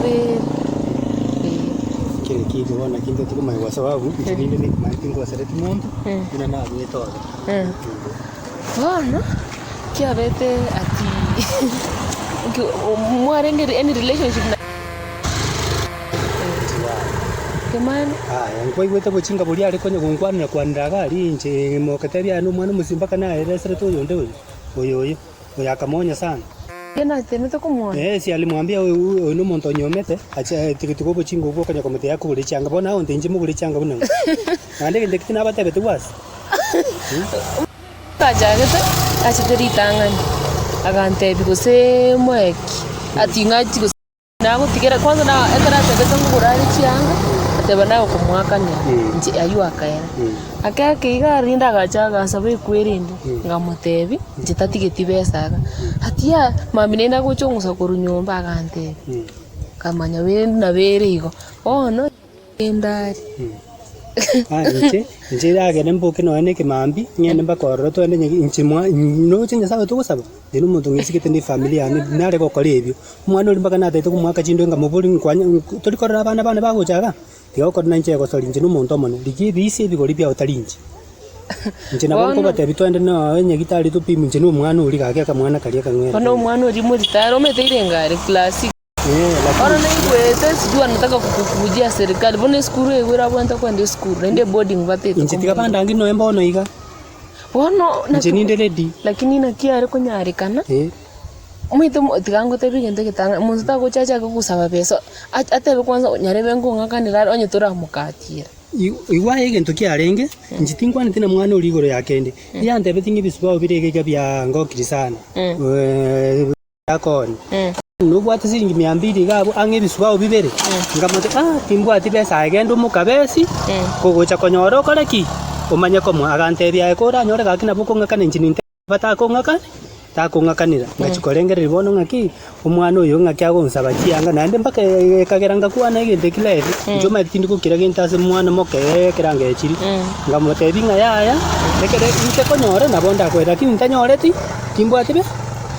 Nabere eh. Kere ki bono naki ntagete komanya kwa sababu inche rinde nimanyete tingosereti monto buna naruete ororo. Bono kiabete ati nki mwarenge any relationship na Kemani. Aya, nkwaigwete bochinga boria are konya gonkwanera kwanera iga aria inche moketebi aye nomwana omosie mpaka naereserete oyonde oyo, oyo oyo, oyo akamonya sana. Erio natemete komonya. Ee, ase alimwambia oyo oyo nomonto onyomete, ache tiga tiga obochinga obwo okonya komotebia akogore chianga, bono aonte inche mogore chianga buna ng'o? Naende egento ekio tinabatebetigwe ase. Achagete achete ritang'ani, agantebia gose moe ki, ati ng'achi gose. Nagotigera kwanza na ekero atebete ngogora are chianga, ateba nagokomoakanera, inche aywo akaera. Ake ake iga rinde agacha agansaba ekwerende, nkamotebia, inche tatigeti besa iga. Ati yaya, mambia naende agocha ong'usa korwa nyomba agantebia, nkamanya rende nabo ere igo. Bono. Endari. Aya inche, inche yagende mboke nonya na ekemambia, ng'ende mpaka ororo twende nyagi inche mwa noche nyasaye oyo togosaba, inche na omonto ng'isigete na efamiri yane nare gokora ebio. Omwana oria mpaka natagete komoaka chindo nkamobori nkwanya nk tori korora abana bane bagocha igaa, tiga gokora na inche egosori inche na omonto omonene, rigia ebisi ebigori biago tari inche. Inche nabo Bono- nkobatebia twende nonya nyagitari topimwe inche na omwana oria gaki akamwana karia akang'wera. Bono omwana oria moritare omanyete irenge are class six. Bono naigwete sijui wanataka kukukujia serikali bono esukuru eywo erabwate kwenda esukuru naende eboarding batete Inche tiga komoira. bandange nonya bono iga, Bono inche naki ninde ready. lakini naki are konyarekana, Eh. omanyete mo tiga ngotebie egento egetang'ani, omonto tagocha achake gosaba besa, ach atebe kwanza nyarebe nkong'akanera are onye toramokatiera. Igwa aye egento kiarenge, inche tinkwaneti na mwana oria igoro ya kende, yantebetie ng'a ebisubao bire iga iga biangokiri sana. Akoonia, Nobwate siringi mia mbili iga abwo ang'e ebisubao bibere? Nkamotebia, Ah, timbwati besa aye genda omokabesi, kogocha konyora okore ki? Omanye komoa. Agantebia, Aye koranyore gaki nabo okong'akana inche ninte batakong'akani takong'akanera. Ngachia korengereria bono ng'aki, omwana oyo ng'aki agonsaba chianga naende mpaka ekagera ngakwana egento ekio live, inche omanyete tindi gokira gento ase mwana moke ekero angechiri. Nkamotebia ng'a yaya, ekere inche konyora nabo ndakoe lakini ntanyoreti, timbwati be.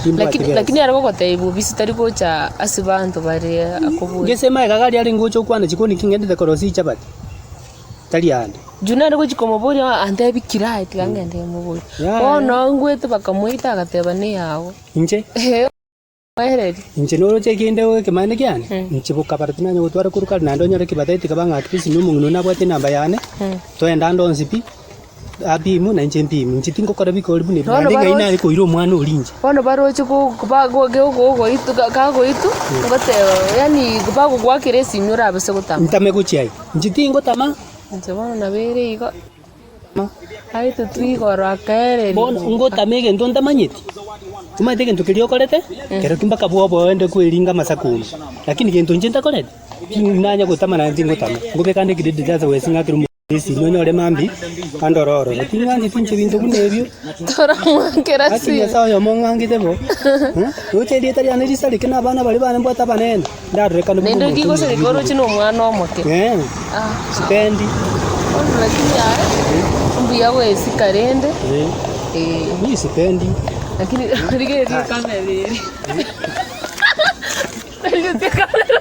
Lakini, lakini are gogotebia bobisi tari gocha ase banto bare akoboria. Gese magega aria arenge gocha gokwana chikoni ki ng'endete korosia chichabati, tari ande. Juu nare gochia komoboria antebi kira aye tiga ngende moborie. Yaya. Bono ngwete bakamoita agateba neyago. Inche, Eeh omoereria. inche noroche ekende ekemaene kiane, inche bokabara tinanya gotwara korwa kare naende onyore kibateti kaba ng'a at least na omong'ina one nabwate enamba yane, toende ande onsi pi. Abimu, na inche mbimu. Inche tingokora bikori buna ebi, Bono naende ng'ai baroche- nare koira omwana oria inche. Bono baroche go- ba- go- ge- gogoitwa ga- kagoitwa, ngoteba yaani bagogoakera esimi orabase gotama. Ntame gochia aye, inche tingotama. Inche bono nabeire igo, aetwe igoro akaereria. Bono ngotama egento ntamanyeti, omanyete egento keria okorete, kero ki mpaka bwoba oende kweringa amasaku ime, lakini gento inche ntakoreti, nanya gotama naende tingotama, ngobeka ande ekidedit ase gose ng'akere omo. Esimi onyore mambia, andore ororo. Ting'ancheti inche binto buna ebio. Toramwakera Gaki simi. Nyasae oyomo ong'angete bo, eh, roche erieta riane risareke na abana baria bane mbwate abanene, ndarorekane buna Naende omonto rigosareka omobe. oroche na omwana omoke. Eh, Ah. sipendi. Bono lakini aye, mbuya goesika rende, Eh, eh. mi sipendi. Lakini rigereria ekamera ere. Rigereria ekamera.